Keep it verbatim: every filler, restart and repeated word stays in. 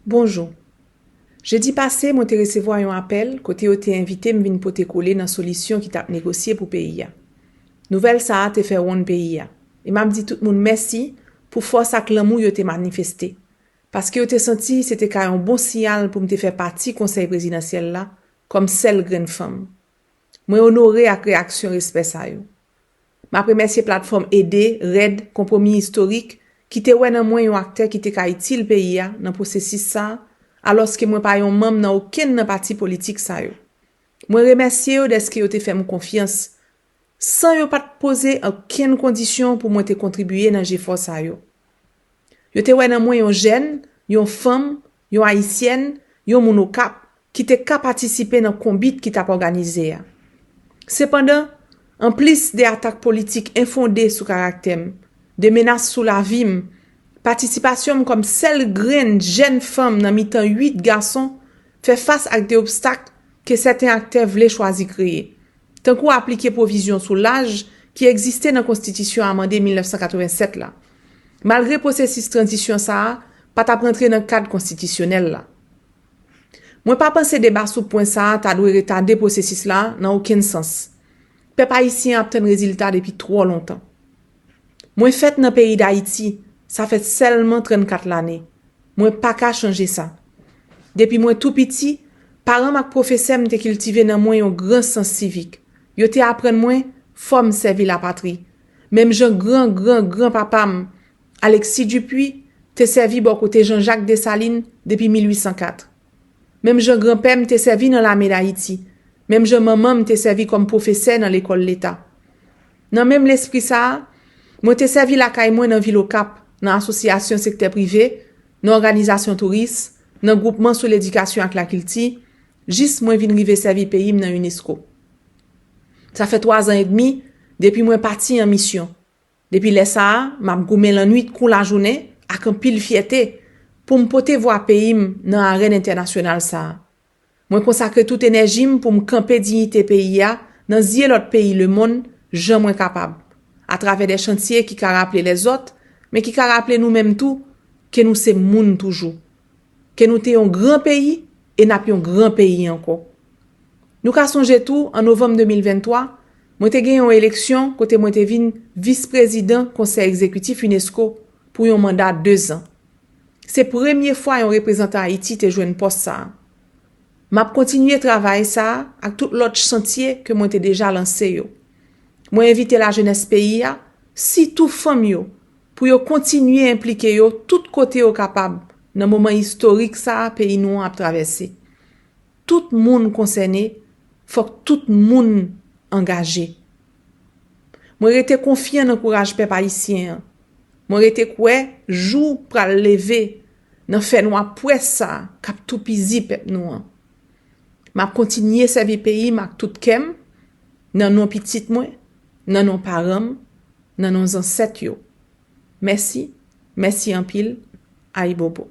Bonjou. Jedi pase, mwen te resevwa yon apèl kote yo te envite m vin pote kole nan solisyon ki t ap negosye pou peyi a. Nouvèl sa a te fè wonn peyi a, e m ap di tout moun mèsi pou fòs ak lanmou yo te manifeste, paske yo te santi se te ka yon bon siyal pou m te fè pati Konsèy Prezidansyèl la kòm sèl grenn fanm. Mwen onore ak reyaksyon respè sa yo. M ap remèsye platfòm Ede, Rèd, Konpwomi Istorik, ki te wè nan mwen yon aktè ki te ka itil peyi a nan pwosesis sa a, alòske mwen pa yon manm nan okenn nan pati politik sa yo. Mwen remèsye yo dèske yo te fè m konfyans, san yo pa t poze okenn kondisyon pou mwen te kontribiye nan jefò sa yo. Yo te wè nan mwen yon jèn, yon fanm, yon Ayisyèn, yon moun Okap, ki te ka patisipe nan konbit ki t ap òganize a. Sepandan, anplis de atak politik enfonde sou karaktè m, de menas sou lavi m, patisipasyon m kòm sèl grenn jèn fanm nan mitan uit gason fè fas ak de obstak ke sèten aktè vle chwazi kreye, tankou aplike pwovizyon sou laj ki egziste nan Konstitisyon amande mil nèf san katrevennsèt la, malgre pwosesis tranzisyon sa a pa t ap rantre nan kad konstitisyonèl la. Mwen pa panse deba sou pwen sa a ta dwe retade pwosesis la nan okenn sans. Pèp ayisyen an ap tann rezilta depi twò lontan. Mwen fèt nan peyi Dayiti, sa fè sèlman trannkat lane. Mwen pa ka chanje sa. Depi mwen tou piti, paran m ak pwofesè m te kiltive nan mwen yon gran sans sivik. Yo te aprann mwen fò m sèvi lapatri. Menm jan gran gran gran papa m, Alexis Dupuy, te sèvi bò kote Jean-Jacques Dessalines depi mil uit san kat. Menm jan granpè m te sèvi nan lame Dayiti, menm jan manman m te sèvi kòm pwofesè nan lekòl leta. Nan menm lespri sa a, mwen te sèvi lakay mwen nan vil Okap, nan asosyasyon sektè prive, nan òganizasyon touris, nan gwoupman sou ledikasyon ak lakilti, jis mwen vin rive sèvi peyi m nan unesco. Sa fè twazan edmi depi mwen pati an misyon. Depi lè sa a, m ap goumen lannwit kou lajounen ak anpil fyète pou m pote vwa peyi m nan arèn entènasyonal sa a. Mwen konsakre tout enèji m pou m kanpe diyite peyi a nan zye lòt peyi lemonn jan mwen kapab, atravè de chantye ki ka raple lèzòt, men ki ka raple nou menm tou ke nou se moun toujou, ke nou te yon gran peyi e n ap yon gran peyi ankò. Nou ka sonje tou, an novanm de mil venntwa, mwen te gen yon eleksyon kote mwen te vin vis prezidan Konsèy Egzekitif unesco pou yon manda dezan. Se premye fwa yon reprezantan Ayiti te jwenn pòs sa a. M ap kontinye travay sa a ak tout lòt chantye ke mwen te deja lanse yo. Mwen envite lajenès peyi a, sitou fanm yo, pou yo kontinye enplike yo tout kote yo kapab nan moman istorik sa a peyi nou an ap travèse. Tout moun konsène, fòk tout moun angaje. Mwen rete konfyan nan kouraj pèp ayisyen an. Mwen rete kwè jou pral leve nan fènwa pwès sa a k ap toupizi pèp nou an. M ap kontinye sèvi peyi m ak tout kè m, nan non pitit mwen, nan non paran m, nan non zansèt yo. Mèsi, mèsi anpil, ayibobo.